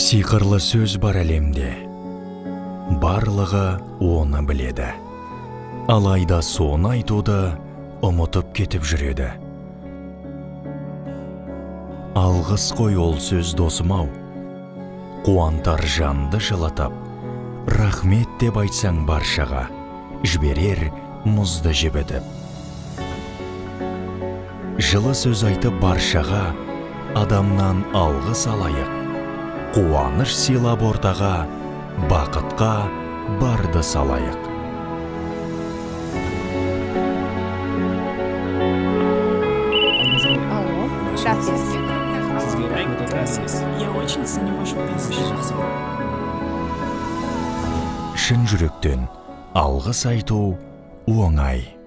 Сиқырлы сөз бар әлемде, барлығы оны біледі. Алайда соны айтуды ұмытып кетіп жүреді. Алғыс қой ол сөз, досым-ау, қуантар жанды жылытып, рахмет деп айтсаң баршаға, жіберер мұзды жібітіп. Жылы сөз айтып баршаға, адамнан алғыс алайық. Қуаныш сыйлап ортаға, бақытқа барды салайық. Алло, здравствуйте. Я очень ценю вашу помощь. Шын жүректен алғыс айту оңай.